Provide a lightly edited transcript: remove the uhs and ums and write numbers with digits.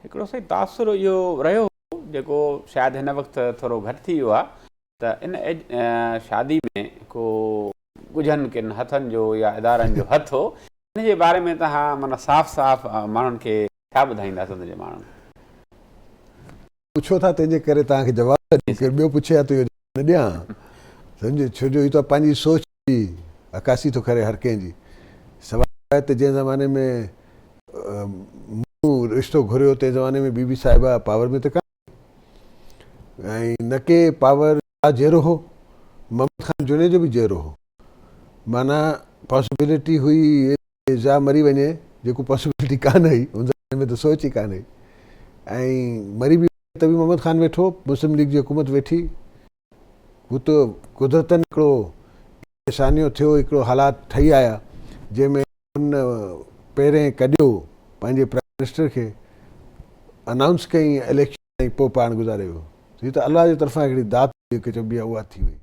هڪڙو سائين تاثر اهو رهيو هو جيڪو شايد هن وقت ٿورو گهٽ ٿي ويو آهي ته ان شادي ۾ ڪو ڳجهن ڪن هٿن جو يا ادارن جو هٿ هو ان جي باري ۾ توهان معنيٰ صاف صاف ماڻهن کي ڇا ٻڌائيندا سنڌ جي ماڻهن کي؟ پڇو ٿا تنهن جي ڪري توهان کي جواب ٿا ڏيون ڪير ٻيو پڇي ها ته اهو جواب نه ڏيان ها سمجهيو ڇو جو هي ته پنهنجي سوچ جي عڪاسي ٿو ڪري هر ڪنهن جي سوال آهي ته جنهن زماني ۾ مون رشتو گهريو تنهن زماني ۾ بي بي صاحبه پاور ۾ ته ڪانه هئي ۽ نه ڪي پاور جيئرو هو محمد خان جوڻيجو به جيئرو هو معنيٰ پاسبلٽي هئي ضياء مري وڃي جيڪو پاسبلٽي ڪانه هئي ان زماني ۾ ته سوچ ئي ڪانه هئي ۽ مري به وڃي ته به محمد خان ويٺو مسلم ليگ جي حڪومت ويٺي هو ته قدرتن هڪڙو ثانيو ٿيو هڪڙو حالات ٺهي آيا جنهن ۾ هن پهرين ڪڍيو پنهنجي پرائم منسٽر کي انائونس ڪيائين اليڪشن ۽ پوء پاڻ گذاري ويو هي ته الله جي طرفان هڪڙي دات هئي جيڪي چئبي آهي اها ٿي وئي.